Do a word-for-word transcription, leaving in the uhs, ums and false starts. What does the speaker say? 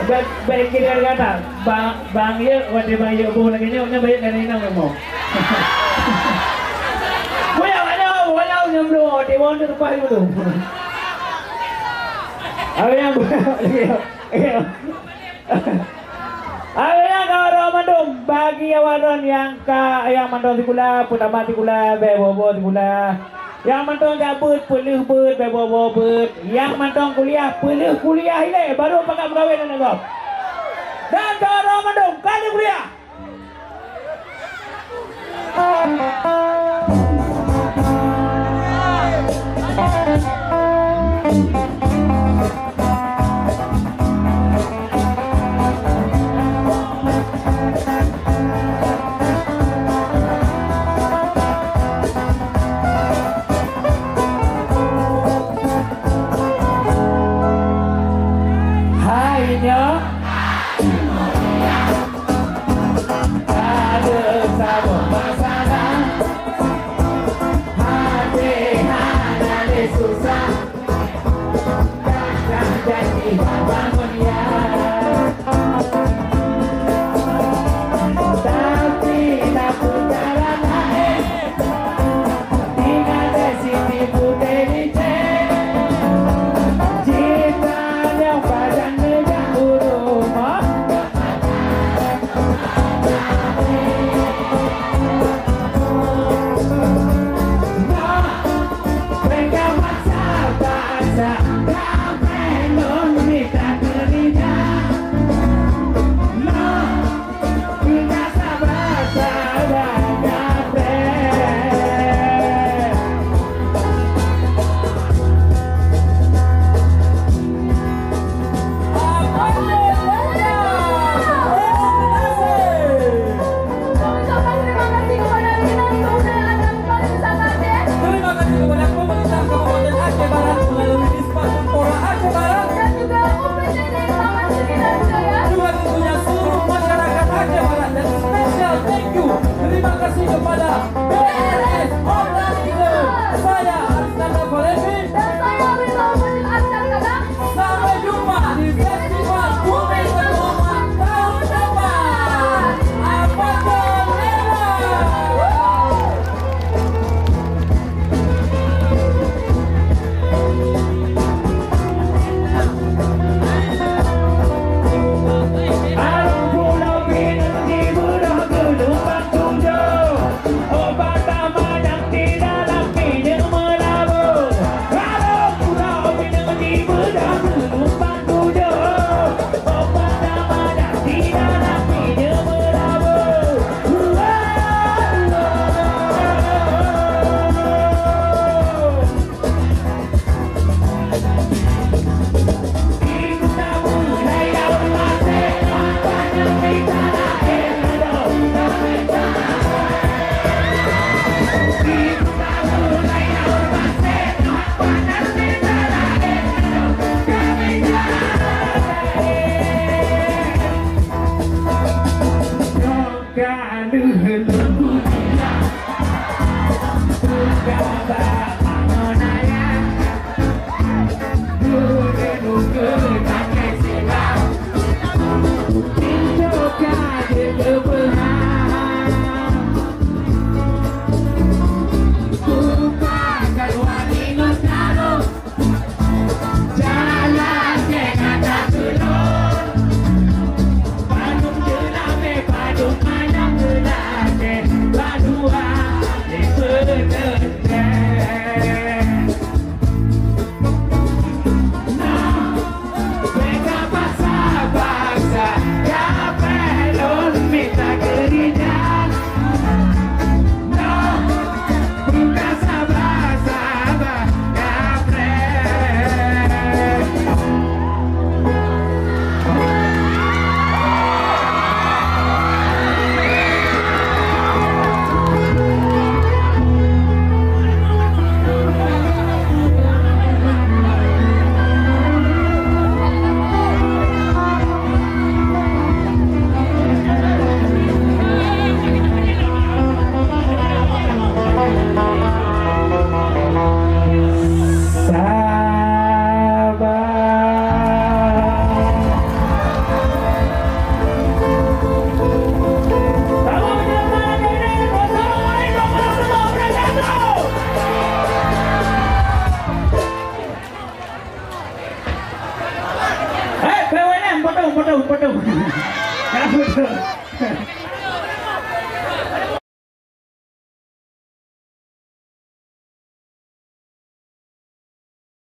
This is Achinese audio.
Bèk, bèk kira kata, bang, bang Yek, watèe bang Yek boh lagèe nyoe, nyan bang Yek kana inong kamoe. Boh nyoe, boh nyoe, boh nyoe, nyoe bloe, watèe boh nyoe teupah nyoe tu. Awak nyang, awak nyang ka rot mandum, bagi awak droen nyang ka, nyang mantong sikula, peutamat sikula, bèk boh-boh sikula. Nyang mantong jak beuet, peulheueh beuet, bèk boh-boh beuet. Nyang mantong kuliah, peulheueh kuliah ilèe, baru pakat meukawen aneuk gob. Dan keu droe mandum, ka lheueh kuliah. Hai nyoe, ada saboh masalah, hati hana lé susah. Terima kasih kepada pemerintah Kabupaten Aceh Barat melalui Dispar Menpora Aceh Barat dan juga U P T D Taman Seni dan Budaya. Juga tentunya seluruh masyarakat Aceh Barat dan special thank you. Terima kasih kepada B R S Online Leader. Saya Ariskanda Falevi. Dan saya Rizal Fadil Arsyad Kadam. Sampai jumpa di Festival Bumi Petualang tahun depan. Apa tuh, Lela?